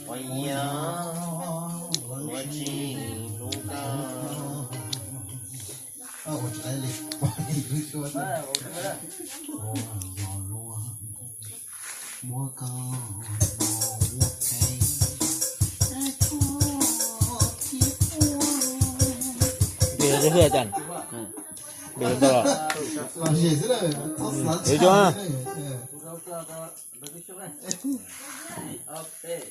Ua ib ua tsis hlub koj. Muab koj ua pheej. Npe hu cas? Npe hu ntau los? Los zem xwb na, txhob xav tshaj.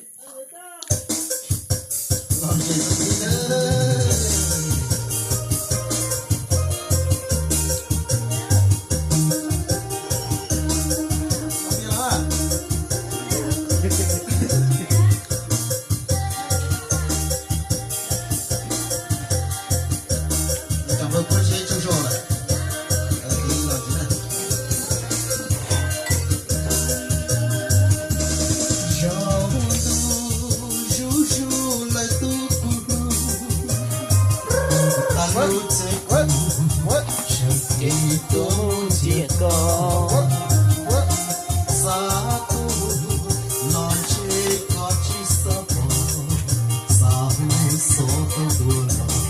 Zaum ntuj zuj zus lawv tuaj kuv hlub, tas lub txev kuv, tseem tig tuaj ntsia koj. Xav tuaj los ntshe koj tsis xav pom, xav hu xov tooj tuaj los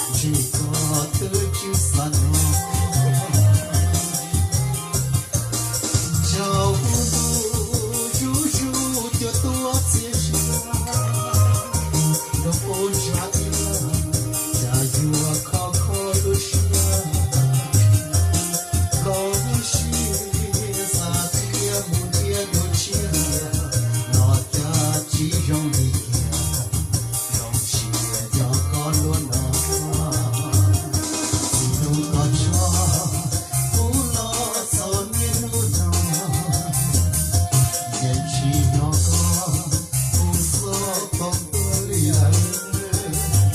ntshe koj twb tsis xav hnov. Zaum ntuj zuj zus cua tuaj txias sia, nrog pub tsa ib lab, cas yuav kho kho lub siab. Los mus sia, xav thiab mus thiab dua tshiab, los cas tsis zoo li kiag. Zoo siab yog koj luaj no, txij hnub koj tso kuv los txog niaj hnub no, yeej tsis hnov koj hu xov tooj tuaj li lawm.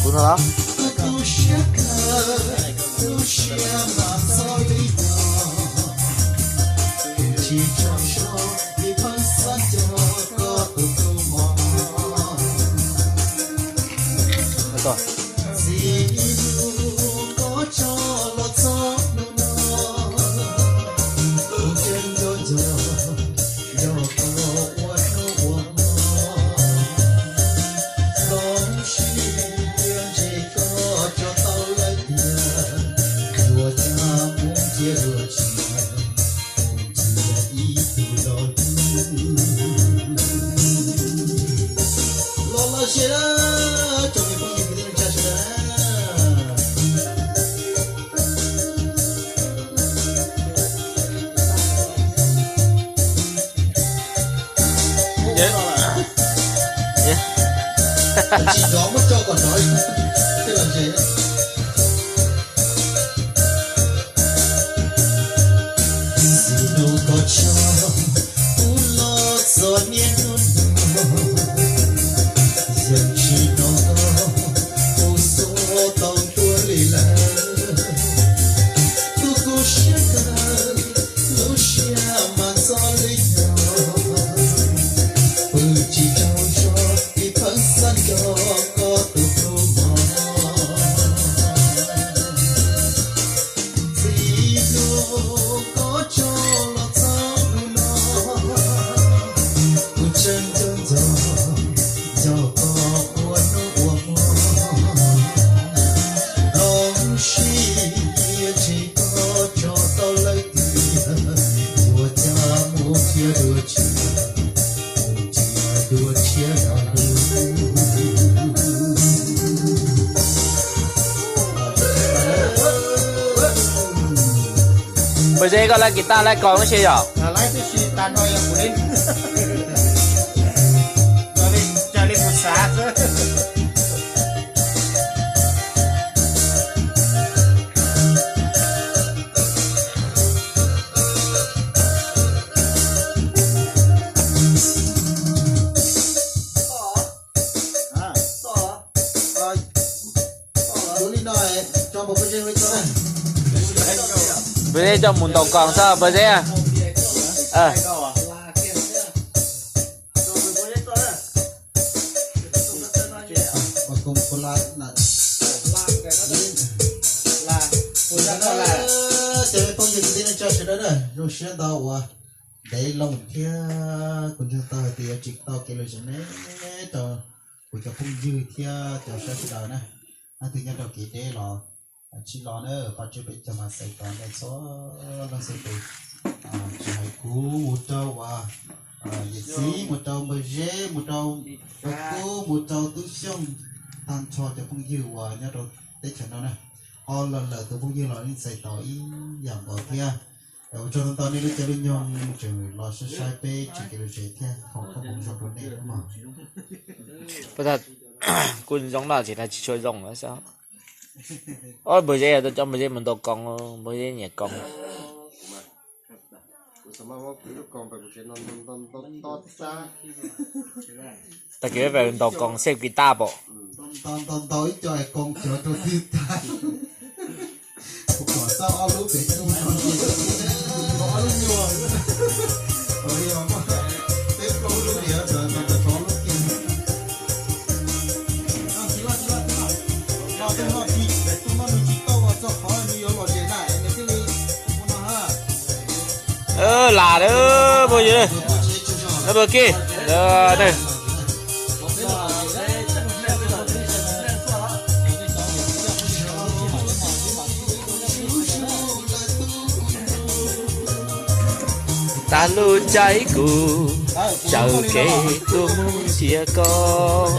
Kuv no los? Kuv tu siab kawg, lub siab mas txog li no, tsis tsaug zog vim pheej xav nco koj tus kheej mos. Txij hnub koj tso los txog hnub no, kuv tseem nco nco, nco koj ua hnub ua hmo. Zoo siab ntshe koj tso tau lawm tiag, yuav cas mus cia luag tsiab, mus cia ib tug lo lub. Los los ze na, tsoom me phooj ywg kwv tij neej tsa sawv daws na. Tsis nrov muab tso kom nrov, tej los ze. Txij hnub koj tso kuv los txog niaj hnub no, yeej tsis hnov koj hu xov tooj tuaj li lawm. Tu kuv siab kawg, lub siab mas txog li no, pw tsis tsaug zog vim pheej xav nco koj tus hlub mos. Txij hnub koj tso los txog hnub no, kuv tseem nco nco, nco koj ua hnub ua hmo. Zoo siab ntshe koj tso tau lawm tiag, yuav cas mus cia dua tsiab, mus cia dua tshiab lo lub. Npawg Zeb, koj laib kiv taj laib kos ua si yom? Npawg Zeb coj mus ntaus kos xwb npawg Zeb. Cov me phooj ywg kwv tij neej tsa sawv daws na, zoo siab ntau uas ntev loo thiab kuv ntseeg tau hais tias yuav tsim tau kev lom zem me rau kuv cov phooj ywg thiab cov saib sawv daws na. Leej twg nyob rau kev deb los tsis los na, qhov tseeb peb cov mas xaiv tos nej txhua leej txhua tus, tsis hais kuv mus rau uas yawm txiv, mus rau npawg Zeb, mus rau npawg Kub, mus rau Tub Xyooj, tag nrho cov phooj ywg uas nyob rau teb chaws no na, ho los lawm tus phooj ywg los yeej txais tos ib yam nkaus thiab. Ua tsaug ntau ntau nej lub caij lub nyoog tseem los saib saib peb tseem kev lom zem thiab, thov koj mus zoo rau nej mog. Kuj zoo no ces tsis tshua zoo lawm xwb. Ob npawg Zeb, tuaj coj npawg Zeb mus ntaus koos, npawg Zeb nyiam koos. Tag kis peb ntaus koos xej guitar pom. Ntaus ntaus ib co koos cov rau twg tag. Kuv pom tau ob lub pem tug no, ob lub nyuag, peb plaub lub tiag, txog lub tiag. Lam, phooj ywg, tag lub caij kuv tsaws kev tuaj mus nrhiav koj.